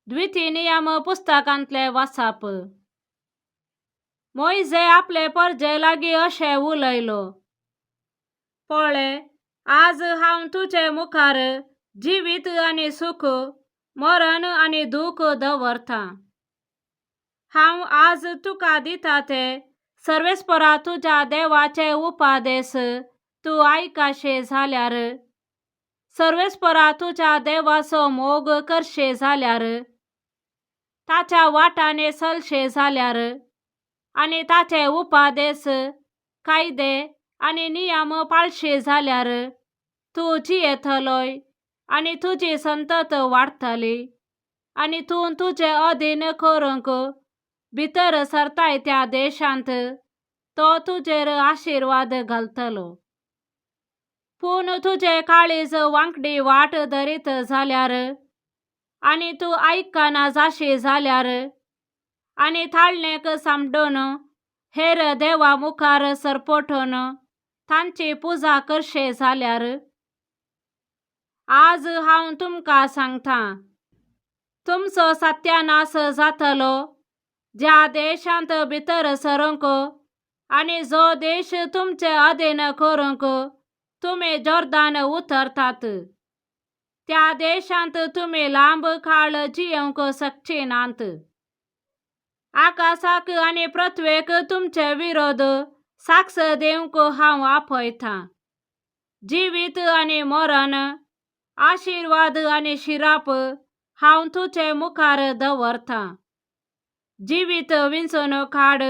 द्वितीनियम पुस्तकांतलें वाचप. मोयजे आपले परजे लागीं अशें उलयलो, पळय, आज हांव तुजे मुखार जिवीत आनी सूख, मरण आनी दूख दवरतां. हांव आज तुका दिता ते सर्वेस्परा तुज्या देवाचे उपादेस तूं आयकशे जाल्यार, सर्वेस्परा तुज्या देवाचो मोग करशे जाल्यार, ताच्या वाटाने चलशे जाल्यार आनी ताचे उपादेस, कायदे आनी नियम पाळशे जाल्यार तूं जियेतलोय आनी तुजी संतत वाडटली आनी तूं तुजे अधीन करूंक भितर सरताय त्या देशांत तो तुजेर आशिर्वाद घालतलो. पूण तुजें काळीज वांकडी वाट धरीत जाल्यार आनी तूं आयकना जाशी जाल्यार आनी ताळणेक सांबडून हेर देवा मुखार सरपटून तांची पुजा करशे जाल्यार, आज हांव तुमकां सांगतां, तुमचो सत्यानाश जातलो. ज्या देशांत भितर सरूंक आनी जो देश तुमचे अधीन करूंक तुमी जोर्दान उतरतात त्या देशांत तुमी लांब काळ जियेवंक शकचे नात. आकाशाक आनी पृथ्वेक तुमचे विरोध साक्ष दिवंक हांव आपयतां. जिवीत आनी मरण, आशिर्वाद आनी शिराप हांव तुजे मुखार दवरतां. जिवीत विंचून काड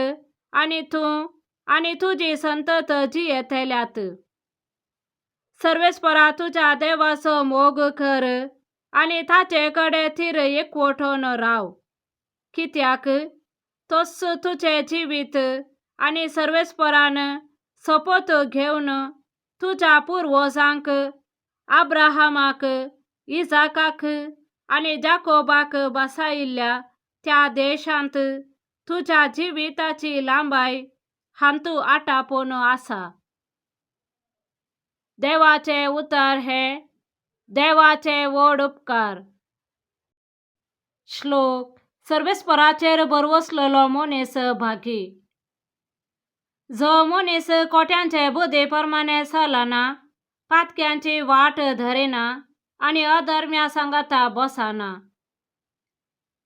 आनी तूं आनी तुजी संतत जियेतल्यात. सर्वेस्परा तुज्या देवाचो मोग कर आनी ताचे कडेन थीर एकवटून राव, कित्याक तोच तुजें जिवीत आनी सर्वेस्परान सोपोत घेवन तुज्या पुर्वजांक अब्राहमाक, इजाकाक आनी जाकोबाक बसायिल्ल्या त्या देशांत तुज्या जिविताची लांबाय हातूंत आटापून आसा. देवाचें उतर हें देवाचे व्हड उपकार. श्लोक. सर्वेस्पराचेर भरवसलेलो मनीस भागी. जो मनीस कोट्यांचे बुद्धी प्रमाणे चलना, पातक्यांची वाट धरिना आनी अधर्म्या सांगाता बसना,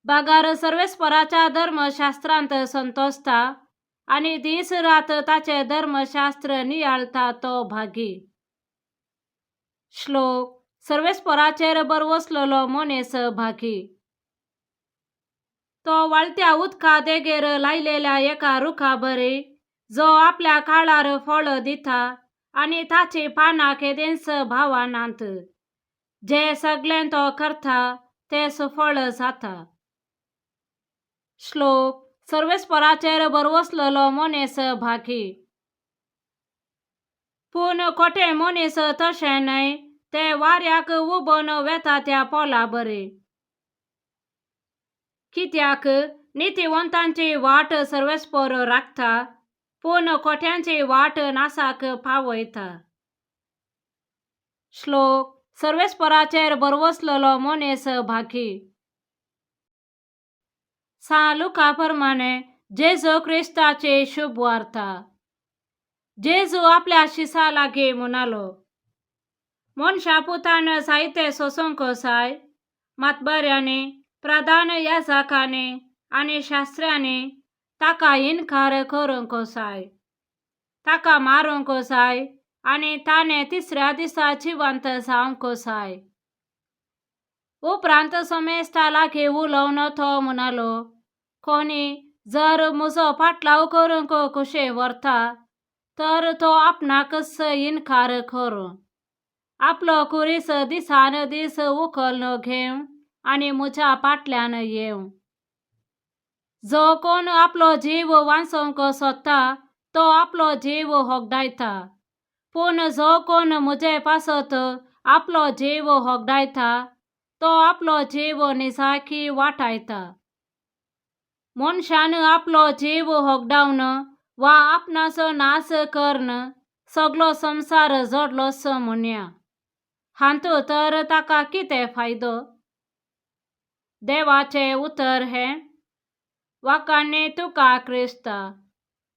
बगर सर्वेस्पराच्या धर्मशास्त्रांत संतोषता आनी दीस रात ताचें धर्मशास्त्र नियाळता तो भागी. श्लोक. सर्वेस्पराचेर भरवसलेलो मनीस भागी. तो व्हाळत्या उदका देगेर लायलेल्या एका रुखा बरी, जो आपल्या काळार फळ दिता आनी ताची पानां केदेंच भावनात. जें सगळें तो करता तें सुफळ जाता. श्लोक. सर्वेस्पराचेर भरवसलेलो मनीस भागी. पूण खोटे मनीस तशें न्हय, ते वाऱ्याक उबोन वेता त्या पोला बरी. कित्याक नितीवंतांची वाट सर्वेस्पर राखता, पूण खोट्यांची वाट नासाक पावयता. श्लोक. सर्वेस्पराचेर भरवसलेलो मनीस भागी. सां लुका प्रमाणे जेजू क्रिस्ताची शुभ वार्ता. जेजू आपल्या शिसा लागीं म्हणालो, मनशा पुतान जायते सोसूंक जाय, मातबऱ्यांनी, प्रधान याजकांनी आनी शास्त्र्यांनी ताका इनकार करूंक जाय, ताका मारूंक जाय आनी ताणें तिसऱ्या दिसा जिवंत जावंक जाय. उपरांत समेस्ता लागीं उलोवन तो म्हणालो, कोणी जर म्हजो पाटलाव करूंक खुशे व्हरता तर तो आपणाकच इनकार करूं, आपलो खुरीस दिसान दीस उखलून घेवं आनी म्हज्या फाटल्यान येवं. जो कोण आपलो जीव वांचोवंक सोदता तो आपलो जीव होगडायता, पूण जो कोण म्हजे पासत आपलो जीव होगडायता तो आपलो जीव निजाकी वाटायता. मनशान आपलो जीव होगडावन वा आपणाचो नाश करून सगलो संवसार जोडलोच म्हणया, हातूंत तर ताका कितें फायदो? देवाचें उतर हें. वाखाणणी तुका क्रिस्ता.